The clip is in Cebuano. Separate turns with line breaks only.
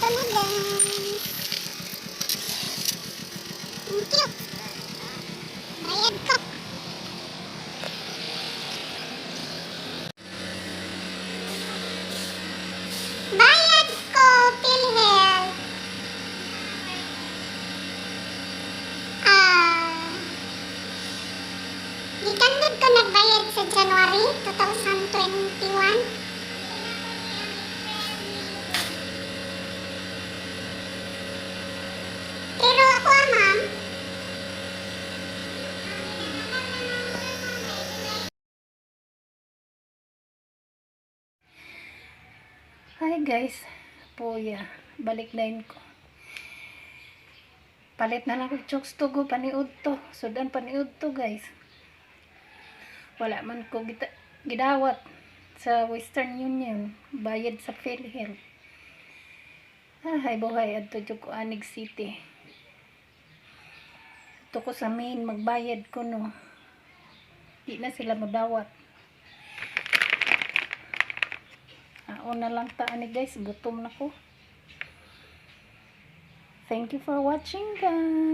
Ito na, guys. Thank you. Bayad ko. Bayad ko, PhilHealth. Ah, gikan ko nagbayad sa January 2021. Pero ako ah, ma'am.
Hi guys, puya, balik na ko. Palit na lang ko chokes to go paniud to. Sudan paniud to, guys. Wala man ko gidawat sa Western Union, bayad sa PhilHealth. Ah, buhay adto jud ko anig city. Adto ko sa main magbayad ko, no. Di na sila madawat. Aon na lang ta ani, guys, gutom na ko. Thank you for watching, guys.